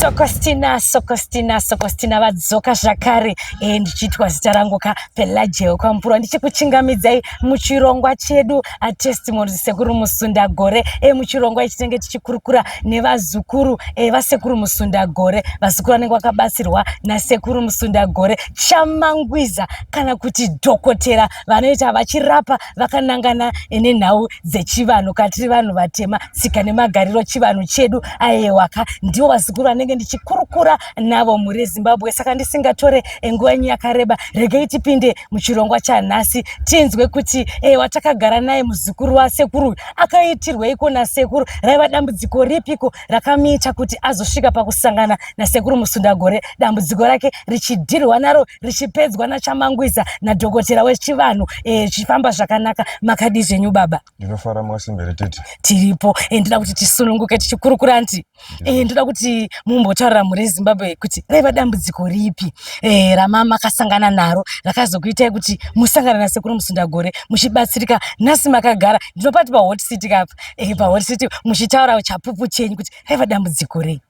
Sokostina, Sokostina, Sokostina vadzoka zvakare e, ndichiitwa zita rangu ka Pelagio Kwamupurwa ndichikuchingamidzai muchirongwa chedu a testimony sekuru Musundagore e, muchirongwa ichi tinenge tichikurukura nevazukuru e, vasekuru Musundagore, vazukuru vanenge vakabatsirwa nasekuru Musundagore Chamangwiza kana kuti dhokotera vanoita vachirapa vakanangana nenhau dzechivanhu katiri vanhu vatema tsika nemagariro chivanhu chedu aiwaka ndivo vazukuru vanenge ndichikurukura navo mhuri yezimbabwe saka ndisingatore nguva yenyu yakareba regei tipinde muchirongwa chanhasi tinzwe kuti e, watakagara naye muzukuru wasekuru akaitirweiko nasekuru raiva dambudziko ripiko rakamuita kuti azosvika pakusangana nasekuru Musundagore, dambudziko rake richidhirwa naro richipedzwa naChamangwiza nadhokotera wechivanhu eh, zvichifamba e, zvakanaka. Makadii zvenyu baba? Ndinofara mwasimbere tete. Tiripo e, ndoda kuti tisununguke tichikurukura nti e, ndoda kuti mumbotaurira mhuri yeZimbabwe kuti raiva dambudziko ripi e, ramamakasangana naro rakazokuitai kuti musangane nasekuru Musundagore muchibatsirika nhasi makagara ndinopati pahot city kapa eh, pahot city muchitaura chapupu chenyu kuti raiva dambudziko rei?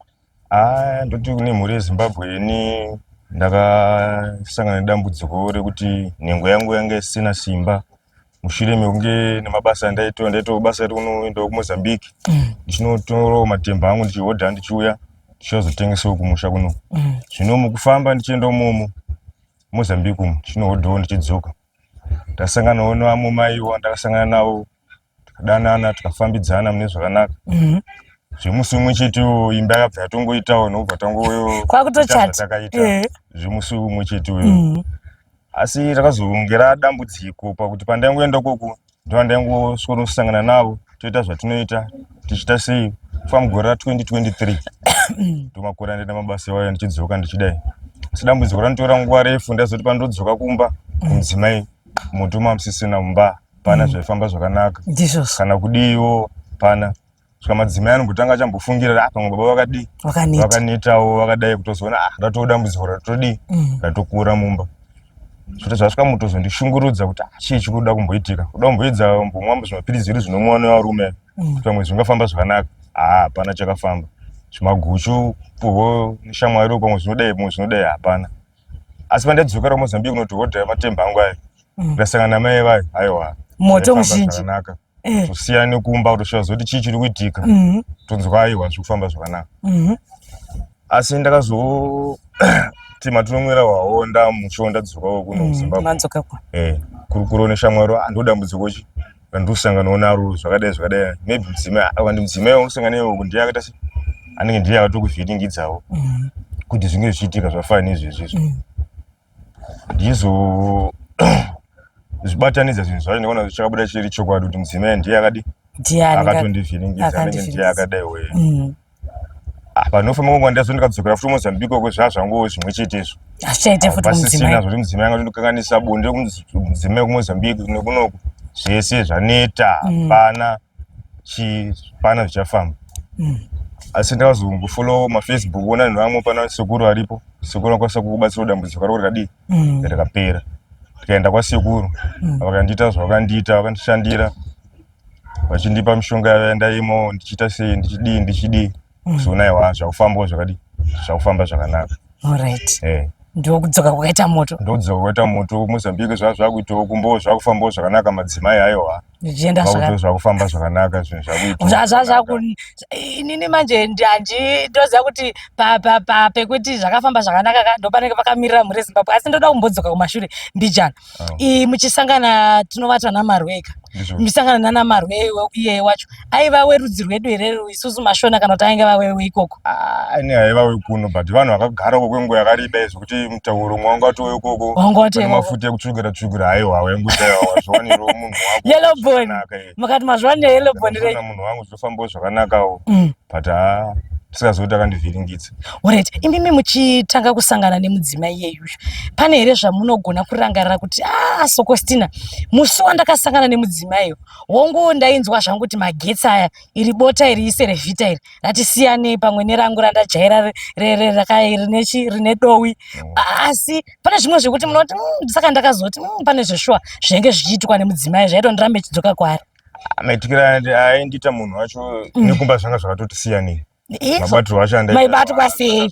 Ah, ndoti kune mhuri yeZimbabwe ini ndakasangana nedambudziko rekuti nhengo yangu yanga isina simba mushure mekunge nemabasa andaitoa ndaitoa basa rekunoendawo kuMozambique ndichinotorawo matemba angu ndichihodha ndichiuya ndichizotengesawo kumusha kuno zvino mukufamba ndichienda umomo Mozambique umu ndichinohodhawo ndichidzoka ndasanganawo nevamwe maiwo ndakasangana navo tikadanana tikafambidzana mune zvakanaka mhm. zvemusi umwe chetewo imba yakabva yatongoitawo nobva tangoyotakaita eh. zvemusi umwe chetewo mhm. asi rakazongera dambudziko pakuti pandaingoenda koko ndoandaingosvikonosangana navo toita zvatinoita tichiita sei kufa mugore ra 2023 ndomakore andaita mabasa iwayo ndichidzoka ndichidai asi dambudziko ranotora nguva refu ndaizoti pandodzoka kumba kumudzimai moto mamusisina mumba pana mm. zvaifamba zvakanaka ndizvozvo kana kudiiwo pana svika madzimai anombotanga achambofungira ah pamwe baba vakadii vakanetawo vakadai kutozoona ah ratoo dambudziko ratodii mm. ratokura mumba zvoti zvasvika mutozondishungurudza kuti ah, chii chikuda kumboitika kuda kumboedza mbomwa zvimapiritsi zvedu zvinomwiwa nevarume mm. kuti pamwe zvingafamba zvakanaka haa hapana chakafamba zvimaguchu puhwo neshamwari pamwe zvinodai pamwe zvinodai hapana asi pandaidzokera kumozambique kunoti hodha yematemba angu ayo mm. ndasangana namai vayo aiwa moto muzhinji zvakanaka eh. tosiyana nekumba kutosvika zoti chii chiri kuitika mm. tonzwa aiwa zviri kufamba zvakanaka mm-hmm. asi ndakazoti matinomwira waonda muchiwo ndadzokawo kuno mm, kuzimbabwe eh, kurukuro neshamwari ah, ndodambudziko chi randosanganawo naro zvakadai zvakadai maybe mudzimai akandi mudzimai wanosangana iwo ndiye akaita se anenge ndiye akatokuvhiringidzawo mm. kuti zvinge zvichiitika zvafana nezvezvi izvo mm. ndizo zvibatanidza zvinhu zvacho ndikaona chakabuda chiri chokwadi kuti mudzimai ndiye akadi akatondivhiringidza anenge ndiye akadai wee mm. Ah, panofamba kwenguva ndazo ndikadzokera futi Mozambique uko zvaa zvangu zvimwe chete izvo hazvichaite futi pasisina zvoti mudzimai anga tondikanganisa bonde mudzimai kuMozambique nekunoku zvese zvaneta mm. hapana chi pana zvichafamba mm. asi ndakazongofollow mafacebook ona vanhu vamwe pana sekuru varipo sekuru vakwanisa kukubatsira dambudziko rako rikadii mm. rikapera ndikaenda kwasekuru vakandiita zvavakandiita vakandishandira vachindipa mishonga yavo yandaimo ndichiita sei ndichidii ndichidii mm. so naiwa zvakufambawo zvakadii zvakufamba zvakanaka alright eh ndokudzoka kwakaita moto ndokudzoka kwakaita moto mozambique zvava zvakuitawo kumbowo zvakufambawo zvakanaka madzimai aiwa zvichienda zvakufamba zvakanaka zvinhu zvakuita inini manje handi ndoziva kuti pekuti zvakafamba zvakanaka ka ndopanenge pakamirira mhuri yezimbabwe asi ndoda kumbodzoka kumashure mbijana oh. Muchisangana tinovata namarweka muchisangana nana marwe iyeye wacho aiva werudzi rwedu here isusu mashona kana kuti ainge vawewe ikoko? Ah, ini aiva wekuno but vanhu vakagara uko kwenguva yakareba zvekuti mutauro umwe wanga watove ikoko mafuta ekutsvukira tsvukira aiwa waingutaiwa munhu wako yellow bone eh. Mukati mazviwanira yellow bone re munhu wangu zvinofambawo zvakanakawo mm. But haa tisingazivi kuti akandivhiringidza. Alright, imimi muchitanga kusangana nemudzimai iyeyuyu pane here zvamunogona kurangarira kuti ah Sokostina musi wandakasangana nemudzimaiyo hongu ndainzwa zvangu kuti magetsi aya iri bota iri iserevhita iri ratisiyanei pamwe nerangu randajaira rinechi rine dowi mm. Asi pane zvimwe zvekuti munoti mm, saka ndakazoti mm, pane zveshuwa zvinenge zvichiitwa nemudzimai zvaitwa ndirambe chidzoka kwaari. Maitikira aindiita munhu wacho nekumba zvanga zvakatoti siyanei. Mabatirwo acho andaibatwa sei?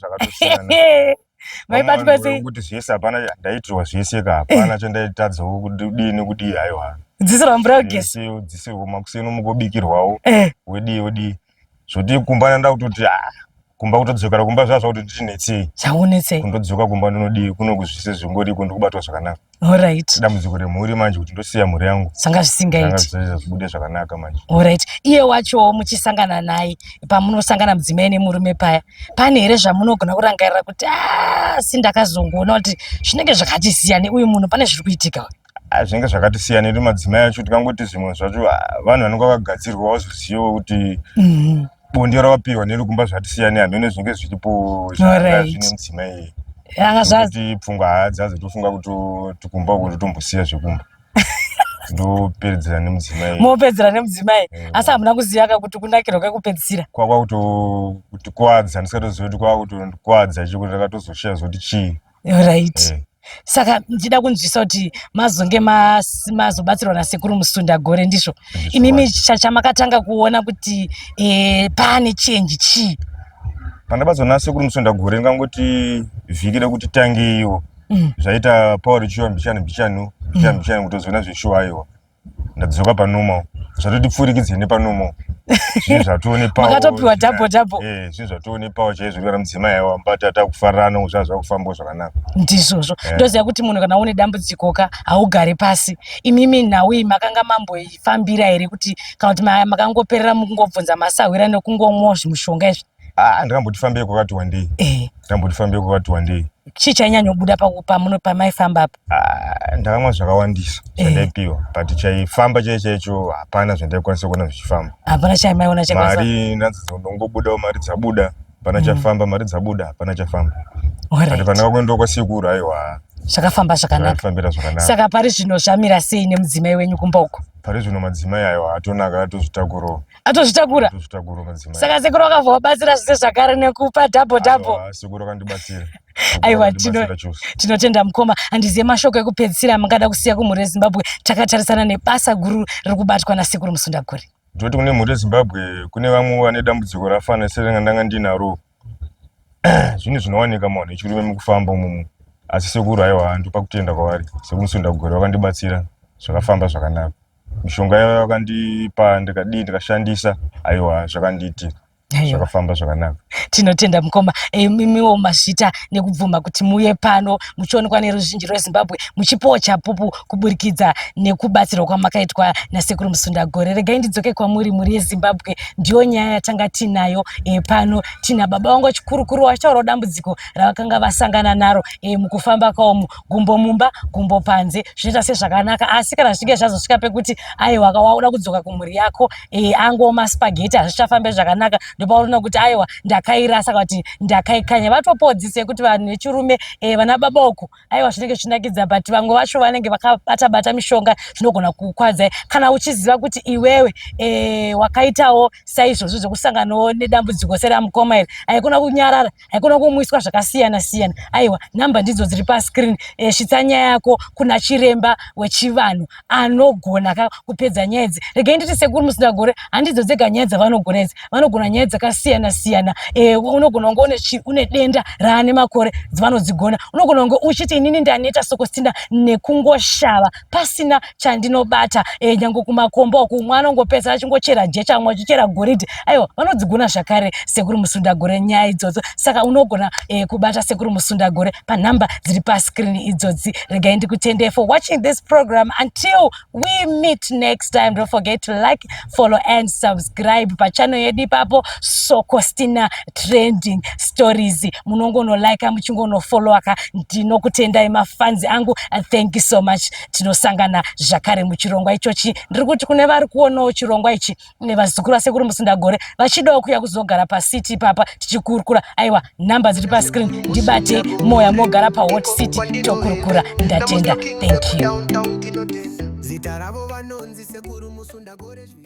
Maibatwa sei? Kuti zvese hapana ndaitirwa zvese ka hapana eh. chandaitadzawo kudii nekudii aiwa. Dzisirwa mvura yekugeza. Dzisirwa makuseni mukobikirwawo. Eh. Wedii wedii. Zvoti kumba ndanda kutoti ah kumba kutodzokera kumba zvazva kuti ndichinetsei. Chaunetsei. Kundodzoka kumba ndinodii kuno kuzvise zvingoriko ndikubatwa zvakanaka. Alright. Dambudziko remhuri manje kuti ndosiya mhuri yangu. Zvanga zvisingaiti. Zvanga zvibude zvakanaka manje. Alright. Iye wacho muchisangana naye pamunosangana mudzimai nemurume paya pane here zvamunogona kurangarira kuti ah, asi ndakazongoona kuti zvinenge zvakati siyane uyu munhu pane zviri kuitika. Ah, zvinenge zvakati siyane ndi madzimai acho tikangoti zvimwe zvacho ah, vanhu vanenge vakagadzirwa vazozivawo kuti mm-hmm. bonde ravapiwa nerikumba zvati siyane hameno zvinenge zviripo zvanga zvine mudzimai kuti pfungwa hadzadzo tofunga kuti kumba uko totombosiya zvekumba ndopedzera nemudzimai mopedzera nemudzimai eh, asi hamuna kuziva ka kuti kunakirwa kwekupedzisira kwakwa kutikwadza ndisingatozivi kuti kwava kutondikwadza chii kuti ndakatozoshiya zoti chii right eh. Saka ndichida kunzwisa kuti mazonge mazobatsirwa nasekuru Musundagore ndizvo imimi chamakatanga kuona kuti e, pane change chii? Pandabatsirwa nasekuru Musundagore ndingangoti vhiki rekuti tangeiwo mm. zvaita power richiwa mbichani mbichani mbichani mm. mbichani kutozoona zveshuwa aiwa ndadzoka panormal zvatoti pfurikidze nepanormal zvinhu zvatoo nepower makatopiwa double double eh zvinhu zvatoo nepower chaizvo kana mudzimai aiwa mbata takufarana zva zvakufamba zvakanaka ndizvozvo eh. Ndoziva kuti munhu kana une dambudziko ka haugare pasi imimi nhau iyi makanga mamboifambira here kuti kana kuti makangoperera mukungobvunza masahwira nekungomwawo zvimushonga izvi? Ah, ndakamboti fambei kwakati wandei eh. Ndakamboti fambei kwakati wandei. Chii chainyanyobuda pamuno pamaifamba apa? Ah, ndakamwa zvakawandisa eh. zvandaipiwa but chaifamba chai chaicho hapana zvandaikwanisa kuona zvichifamba. Hapana chaimaiona chaikwanisa. Mari ndanzi ndongobudawo mari dzabuda hapana mm. chafamba mari dzabuda hapana chafamba. But pandakakuendawo kwasekuru aiwa zvakafamba zvakanaka. Saka pari zvino zvamira sei nemudzimai wenyu kumba uko? Pari zvino madzimai aiwa atonaka atozvitakurawo. Atozvitakura? Atozvitakura madzimai. Saka sekuru vakabva vabatsira zvese zvakare nekupa double double. Sekuru vakandibatsira. Aiwa, tinotenda mukoma. Handizive mashoko ekupedzisira mangada kusiya kumhuri yeZimbabwe takatarisana nebasa guru riri kubatwa nasekuru Musundagore. Ndinoti kune mhuri yeZimbabwe kune vamwe vane dambudziko rafana seranga ndanga ndinaro. Zvinhu zvinowanika muvanhu vechirume mukufamba umumu asi sekuru aiwa ndopa kutenda kwavari. Sekuru Musundagore vakandibatsira zvakafamba zvakanaka. Mishonga yavo vakandipa ndikadii ndikashandisa aiwa zvakandiitira zvakafamba zvakanaka. Tinotenda mukoma. Imimiwo e, mazvita nekubvuma kuti muuye pano muchionekwa neruzhinji rweZimbabwe muchipiwa chapupu kuburikidza nekubatsirwa kwamakaitwa nasekuru Musundagore. Regai ndidzoke kwamuri mhuri yeZimbabwe, ndiyo nyaya yatanga tinayo e, pano tina baba vangu vachikurukuru vachitaurawo dambudziko ravakanga vasangana naro e, mukufamba kwawo gumbo mumba gumbo panze zvinoita sezvakanaka asi kana zvichinge zvazosvika pekuti aiwa wauda kudzoka kumhuri yako e, angoma spaghetti hazvichafambe zvakanaka ndopaurina kuti aiwa ndakairasa kana kuti ndakaikanya vatopodzise yekuti vanhu vechirume e, vana baba uku aiwa zvinenge zvichinakidza but vamwe vacho vanenge vakabata bata mishonga zvinogona kukwadzai kana uchiziva kuti iwewe e, wakaitawo saizvozvo zvekusanganawo nedambudziko seramukoma iri haikona kunyarara haikona kumwiswa zvakasiyana siyana aiwa nhamba ndidzo dziri pascreen e, svitsa nyaya yako kuna chiremba wechivanhu anogona ka kupedza nyaya idzi regai nditi sekuru Musindagore handidzo dzega nyaya dzavanogona idzi vanogona nyaya dzakasiyana siyana e, unogona kunge une denda raane makore dzavanodzigona unogona kunge uchiti inini ndaneta sokostina nekungoshava pasina chandinobata e, nyange kumakomba uku umwe anongopedzera achingochera jecha umwe achichera goridhe aiwa vanodzigona zvakare sekuru Musundagore nyaya idzodzo saka unogona e, kubata sekuru Musundagore panhamba dziri pascreen idzodzi regai ndikutende for watching this program until we meet next time don't forget to like follow and subscribe pachannel yedu ipapo Sokostina Trending Stories munongonolike muchingonofollowaka ndinokutendai mafanzi angu thank you so much tinosangana zvakare muchirongwa ichochi ndiri kuti kune vari kuonawo chirongwa ichi nevazukuru vasekuru Musundagore vachidawo kuya kuzogara pasiti ipapa tichikurukura aiwa nhamba dziri pascreen ndibate moya mogara pahot city tokurukura ndatenda thank you Zita ravo vanonzi sekuru Musundagore.